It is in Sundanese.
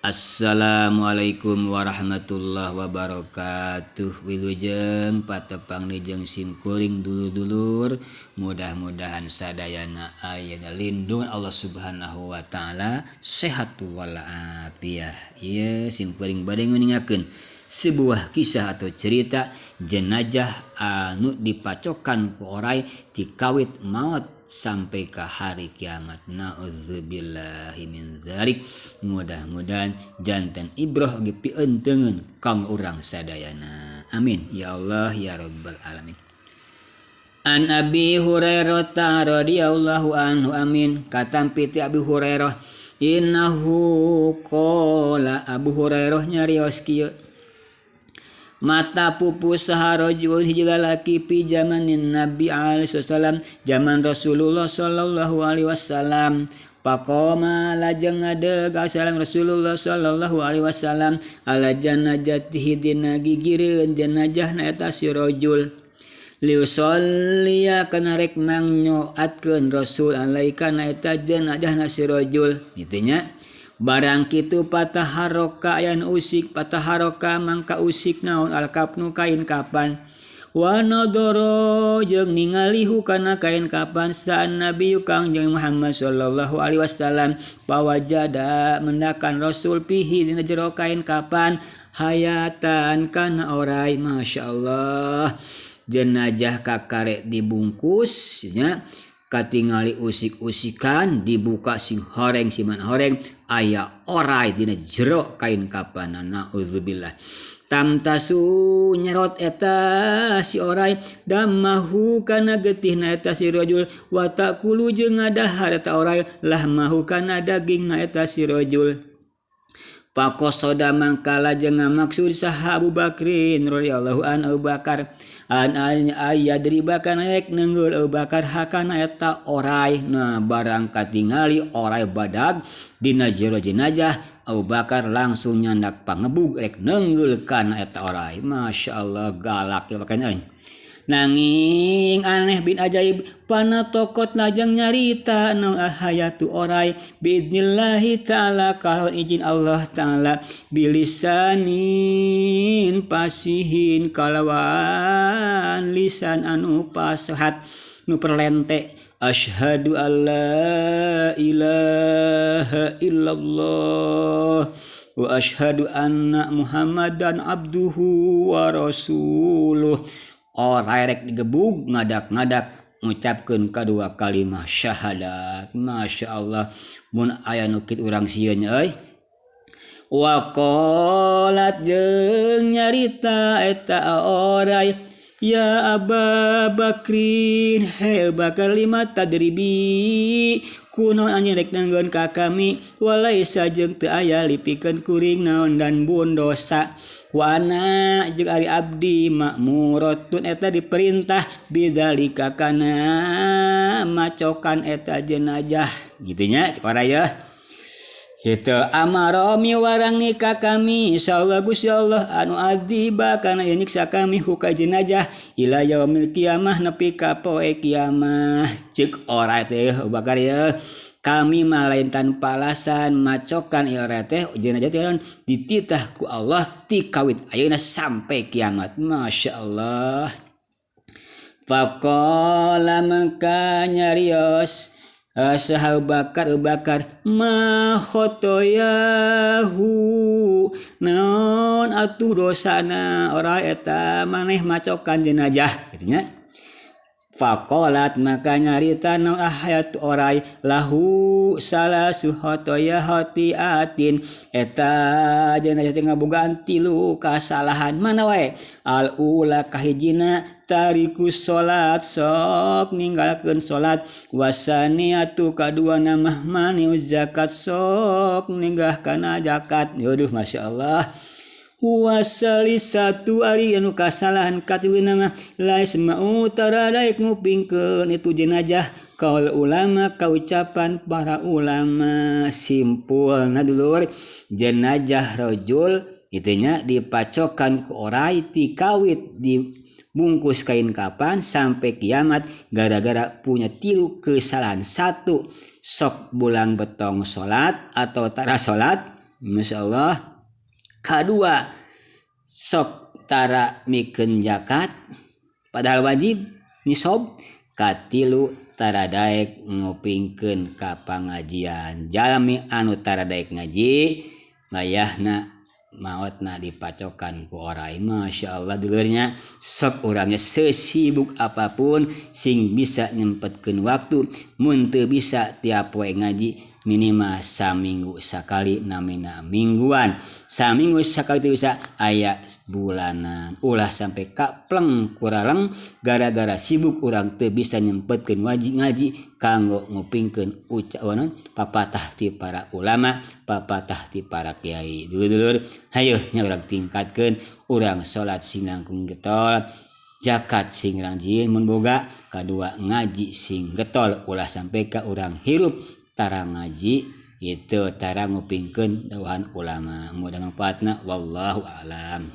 Assalamualaikum warahmatullahi wabarakatuh. Wilujeng patepang jeung simkuring dulur-dulur, mudah-mudahan sadayana aya dina lindungan Allah Subhanahu wa taala, sehat walafiat. Ieu simkuring bade nguningakeun sebuah kisah atau cerita jenazah anu dipacokan ku oray ti kawit maot sampai ke hari kiamat. Naudzubillahi min dzalik. Mudah-mudahan janten ibroh oge pientengeun kang urang sadayana. Amin ya Allah ya rabbal alamin. An Abi Hurairah radhiyallahu anhu, amin. Katampi ti Abi Hurairah, innahu qala, Abu Hurairah nyarios kieu, mata pupus saha rajul hiji lalaki fi zamanin Nabi alaihi wasallam, zaman Rasulullah sallallahu alaihi wasallam. Faqama lajeng ngadeg salam Rasulullah sallallahu alaihi wasallam ala janazatihi dina gigireun jenazahna eta si rajul, liusolliya kana rek mangnyoatkeun Rasul alaika na eta jenazahna si rajul, kitu nya. Barang kitu pataharoka ayan usik, pataharoka mangka usik naon alkafnu kain kapan, wa nadoro jeung ningalihu kana kain kapan saan Nabi Kangjeng Muhammad sallallahu alaihi wasallam. Pawajada mendakan Rasul pihi dina jero kain kapan hayatan kana oray. Masyaallah, jenazah kakarek dibungkus nya, katingali usik-usikan, dibuka sing horeng siman horeng, aya oray dina jero kain kapan. Naudzubillah. Tamtasu nyerot eta si oray damahu kana getihna eta si rajul, wa taqulu jeung ngadahar eta oray lahmahu kana dagingna eta si rajul. Faqasada mangkala jeung ngamaksud saha Abu Bakrin radhiyallahu an Abu Bakar an ayadriba kana rek nenggul Abu Bakar hakana eta oray. Nah, barang katingali oray badag dina jero jenazah, Abu Bakar langsung nyandak pangebug rek nenggul kana eta oray. Masya Allah, galak ya makanya. Nanging aneh bin ajaib, panatokot lajang nyarita naon hayatu oray biidnillahi ta'ala kalawan izin Allah ta'ala, bilisanin pasihin kalawan lisan anu pasehat nu perlente, asyhadu alla ilaha illallah wa asyhadu anna muhammadan abduhu wa rasuluh. Oray rek digebug ngadak-ngadak ngucapkeun kadua kalimah syahadat. Masya Allah, mun aya nu kitu urang sieun euy. Wa qalat jeung nyarita eta oray, ya Aba Bakrin, he Bakar, lima tadribi kunaon anjeun rek nanggeun ka kami, walaisa jeung teu aya lipikeun kuring naon dan bun dosa, wa ana jeung ari abdi makmuratun eta diperintah bidzalika kana macokan eta jenazah, kitu nya cek oray ya. Kitu amara miwarang ka kami insyaallah Gusti Allah anu adziba kana nyiksa kami huka jenazah ila yaumil kiamah nepi ka poe kiamah. Ceuk oray teh Abu Bakar ya, kami mah lain tanpa alasan macokan ieu oray teh jenazah teh dititah ku Allah ti kawit ayeuna sampai kiamat. Masya Allah. Faqala mangka nyarios saha Bakar Bakar ma khotoyahu naon atuh dosana oray eta maneh macokan jenazah, kitu nya. Faqalat maka nyarita naon ahayat oray lahu salasu khotoya hatiatin eta jenazah teh ngabogaan tilu kasalahan, mana wae. Al ula kahijina tariku salat, sok ninggalkeun salat, wasaniatu kaduana mah maniu zakat, sok ninggahkana zakat. Yaduh, masyaallah. Wasalisatu ari anu kasalahan katiluna mah laisma'u taradaik ngupingkeun itu jenazah kaul ulama, kaucapan para ulama. Simpulna dulur, jenazah rajul itunya dipacokan ku oray ti kawit dibungkus kain kapan sampai kiamat gara-gara punya tilu kesalahan. Satu, sok bulang betong salat atau tara salat. Masya Allah. Kadua sok tara mikeun zakat padahal wajib nisob. Katilu tara daek ngupingkeun ka pangajian. Jalmi anu tara daek ngaji mayahna maotna dipacokan ku orai. Masya Allah dulurnya, sok urangnya sesibuk apapun sing bisa nyempetkeun waktu. Mun teu bisa tiap poe ngaji minimal saminggu sakali, namina mingguan. Saminggu sakali teu bisa aya bulanan. Ulah sampai kapleng kuraleng gara-gara sibuk urang teu bisa nyempetkeun wajib ngaji kanggo ngupingkeun ucapan papatah ti para ulama, papatah ti para kiai. Dulur-dulur, hayu nya urang tingkatkeun, urang salat sing langkung getol, zakat sing rajin mun boga, kadua ngaji sing getol, ulah sampai ka urang hirup tara ngaji itu tara ngupingkeun dawuhan ulama. Mudah manfaatna, wallahu a'lam.